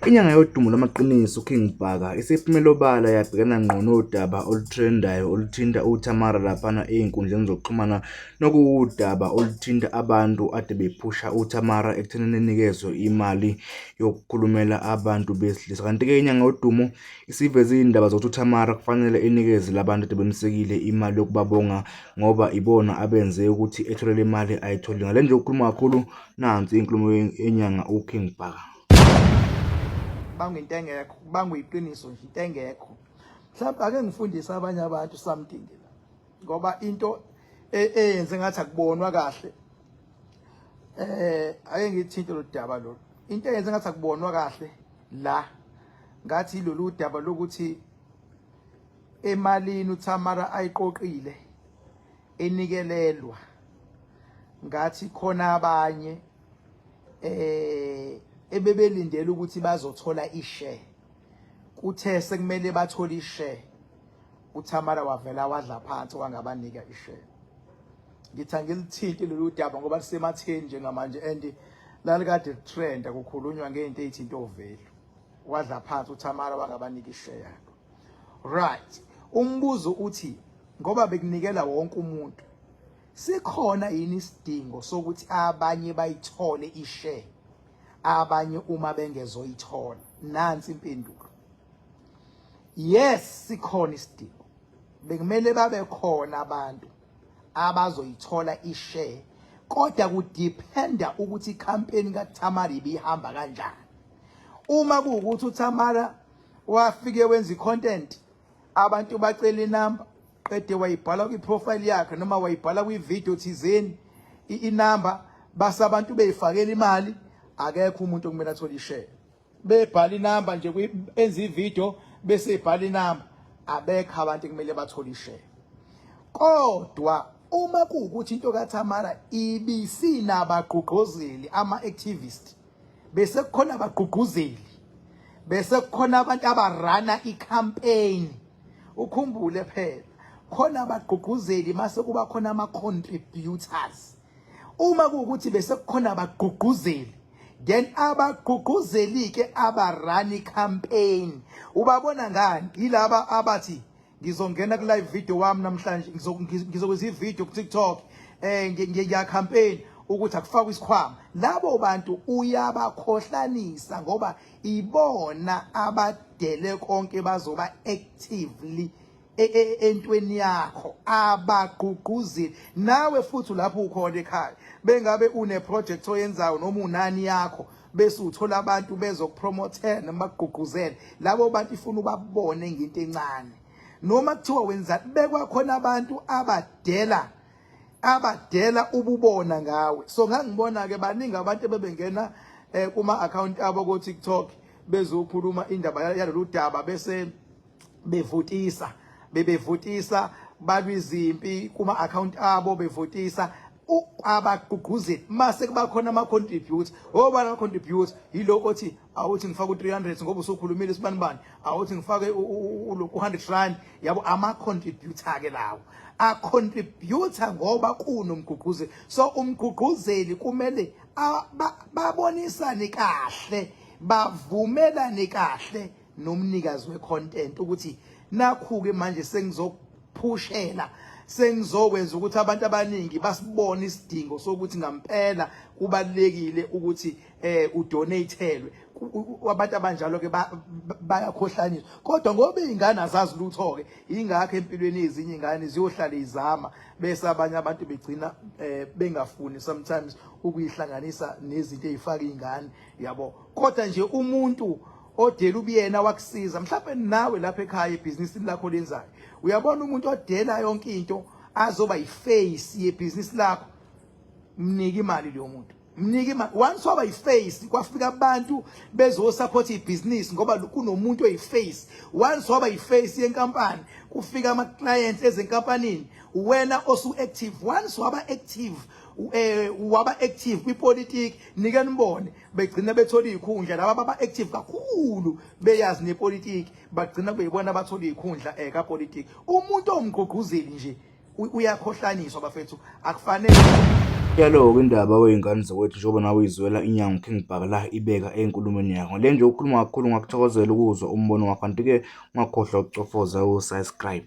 Inyanga yodumo lwamaqiniso uKing Bhaka isiphumele obala yabhekana ngqo nodaba oluthrendayo oluthinta uThamara laphana ey'nkundleni zokuxhumana nokuwudaba oluthinta abantu ade bephusha uThamara ekuthenini enikezwe imali yokukhulumela abantu besilisa. Kanti-ke inyanga yodumo isiveze iy'ndaba zokuthi uThamara kufanele enikeze labantu ade bemsekile imali yokubabonga ngoba ibona abenze ukuthi ethole le mali ayitholile. Ngale nje ukukhuluma kakhulu nansi inkulumo yenyanga uKing Bhaka. Bangwa into engekho, bangwa iqiniso nje into engekho. Mhlawumbe ake ngifundise abanye abantu something la. Ngoba into e, eyenze ngathi akubonwa kahle. Ake ngithinte lo daba lolu. Into eyenze ngathi akubonwa kahle la ngathi lolu daba lokuthi emalini uThamara ayiqoqile enikelelwa ngathi khona abanye ebebelindele ukuthi bazothola ishare, kuthe sekumele bathole ishare uThamara wavela wadla phansi wangabanika ishare. Ngithi angilithinte lolu daba ngoba lisematheni njengamanje and lalikade litrenda kukhulunywa ngento eyithinta ovelu. Wadla phansi uThamara wangabanika ishare yakhe. Right, umbuzo uthi ngoba bekunikela wonke umuntu, sikhona yini isidingo sokuthi abanye bayithole ishare abanye uma bengezoyithola? Nansi impendulo. Yes, sikhona isidingo. Bekumele babe khona abantu abazoyithola ishare, kodwa kudependa ukuthi icampaign kaThamara ibihamba kanjani. Uma kuwukuthi uThamara wafike wenza icontent, abantu bacela inamba, qede wayibhala kwiprofile yakhe noma wayibhala kwivideo thizeni inamba, base abantu beyifakela imali, akekho umuntu okumele athole ishare. Bebhala inamba nje, enza ivideo bese ibhala inamba, abekho abantu kumele bathole ishare. Kodwa uma kuwukuthi into kaThamara ibisinabagqugquzeli, ama-activist, bese kukhona abagqugquzeli, bese kukhona abantu abarana icampaign. Ukhumbule phela khona abagqugquzeli, mase kuba khona ama-contributors. Uma kuwukuthi bese kukhona abagqugquzeli, then abagqugquzeli-ke abarana icampaign ubabona ngani? Yilaba abathi ngizongena ku live video wami namhlanje, ngizokwenza ivideo ku TikTok, ngiya campaign ukuthi akufakwe isikhwama. Labo bantu uyabakhohlanisa ngoba ibona abadele konke, bazoba actively entweni yakho, abagqugquzeli. Nawe futhi lapho ukhona ekhaya, bengabe une project oyenzayo noma unani yakho, bese uthola abantu bezokupromothela noma bakugqugquzele, labo bantu ifuna ubabone ngento encane noma kuthiwa wenza, bekwa khona abantu abadela ububona ngawe. So ngangibona ke baningi abantu ebebengena kuma account abo ko TikTok bezokhuluma indaba yalolu daba, bese bevotisa, bebevotisa, balwa izimpi kuma account abo bevotisa abagqugquzeli. Mase kuba khona ama contribute, obani ama contribute? Yilo othi awuthi ngifake u300 ngoba usukhulumile sibanibani, awuthi ngifake u 100 rand, yabo, ama contributor ke lawo a contributor ngoba kunomgqugquzeli. So umgqugquzeli kumele babonisane kahle, bavumelane kahle nomnikazi wecontent ukuthi nakhu-ke manje sengizokuphushela, sengizokwenza ukuthi abantu abaningi basibone isidingo sokuthi ngampela kubalulekile ukuthi udonatelwe. Abantu abanjalo ke bayakhohlaniswa, kodwa ngoba izingane azazi lutho ke, ingakho empilweni ezinye izingane ziyohlala izama, bese abanye abantu begcina bengafuni sometimes ukuyihlanganisa nezinto ezifaka izingane, yabo. Kodwa nje umuntu odela ubuyena wakusiza, mhlawumbe nawe lapha ekhaya ebhizinisini lakho lenzayo, uyabona umuntu odela yonke into azoba yiface yebhizinisi lakho, mnike imali leyo muntu, mnike imali. Once waba yiface, kwafika abantu bezosupport ibhizinisi ngoba kunomuntu oyiface. Once waba yiface yenkampani, kufika ama clients ezinkampanini, wena osu active. Once waba active, waba active kwipolitiki, nike nibone begcina bethola izikhundla. Laba baba active kakhulu beyazi nepolitiki, bagcina beyibona bathola izikhundla kapolitiki. Umuntu owumgqugquzeli nje uyakhohlaniswa bafethu, akufanele. Yalo-ke indaba wey'ngane zakwethu njengoba nawe uyizwela inyanga uKing Bhaka la ibeka enkulumweni yakho. Le nje ukukhuluma kakhulu ngakuthokozela ukuzwa umbono wakho kanti-ke ungakhohlwa ukucofoza u-subscribe.